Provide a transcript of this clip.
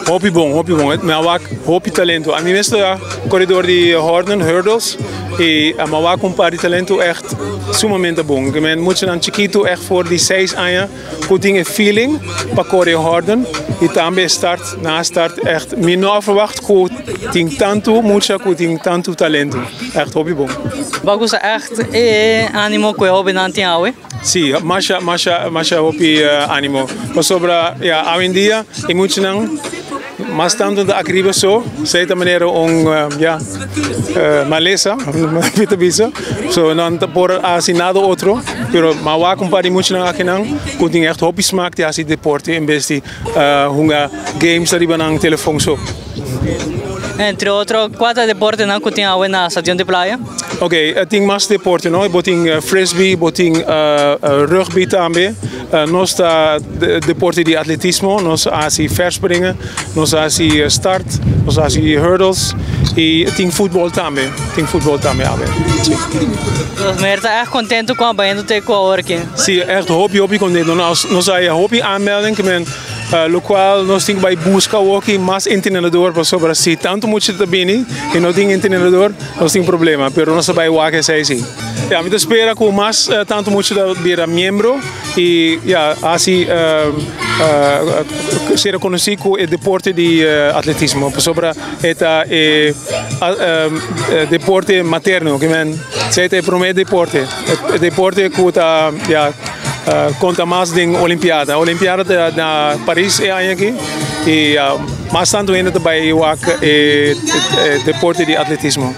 Hopi bon, hopi bon. Mi a wak hopi talento. Ami mes ta koredor di horden, hurdles, i mi a wak un par di talento echt sumamente bon. Ke men muchanan chikitu echt for di 6 aña ku tin e feeling pa kore horden i tambe start na start. Echt, mi no a verwacht ku tin tantu mucha ku tin tantu talento. Echt hopi bon. Bo a gusta echt e animo ku e hóbennan tin awe? Si, masha, masha, masha hopi animo. Pasobra, ja, awendia, e muchanan mas tantu ta akriba so, sierto manera un ja, malesa, mi ta bisa. So nan ta por hasi nada otro, pero m'a wak un par di muchanan akinan, ku tin echt hopi smak di hasi deporte en bes di hunga games ariba nan telefon so. Entre otro, kua deportenan ku tin awe na Stadion di Playa? Ok, tin mas deporte, no? Bo tin frisbee, bo tin rugby tambe. Nos ta deporte di atletismo, nos ta hasi verspringen, nos ta hasi start, nos ta hasi hurdles i tin futbòl tambe, tin futbòl tambe awe. Si. Mi ta echt kontentu ku bayendo te ku awor aki. Si, echt hopi, hopi kontentu. Nos a hopi aanmelding, ke men, lokual nos tin ku bai buska aki mas entrenadó pasobra si tantu mucha ta bini i no tin entrenadó, nos tin problema, pero nos ta bai wak esei si. Ja, mi ta spera ku mas tantu mucha ta bira miembro i ja, asina ser konosí ku e deporte di atletismo. Pasobra e ta e deporte materno, ke men, esei ta e promé deporte. E deporte ku ta, ja, konta mas den Olimpiada. Olimpiada ta na Paris e aña aki i mas tantu hende ta bai wak e deporte di atletismo.